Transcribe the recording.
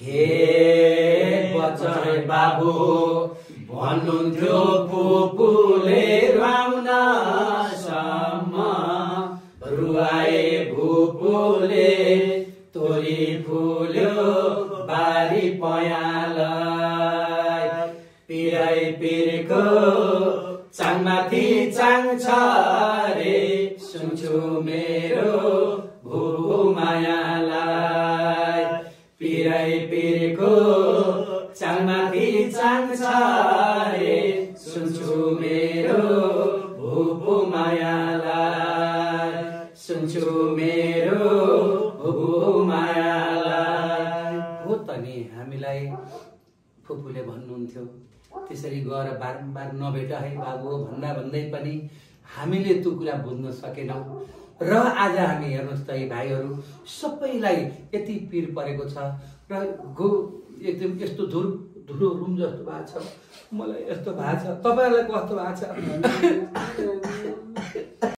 हे बचर बाबु भन्नुहुन्थ्यो फुपूले रुवाउन सम्म रुवाए भुपूले तोरी फुल्यो बारी पयालाई पिरै पिरको चाङमाथि चाङ छ रे सुन्छु मेरो भुपू मायालाई पिरै पिरको चाङमाथि चाङ छ रे सुन्छु मेरो भुपू मायालाई सुन्छु मेरो भुपू मायालाई। हो त नि हामीलाई फुपूले भन्नुहुन्थ्यो त्यसरी गएर बारम्बार नभेट है बाबु भन्दा भन्दै पनि हामीले त्यो कुरा बुझ्न सकेनौं र आज हामी हेर्नुस् त यी भाइहरू सबैलाई यति पीर परेको छ र एकदम यस्तो धुलो रुम जस्तो भएको छ मलाई यस्तो भएको छ तपाईहरुलाई कस्तो भएको छ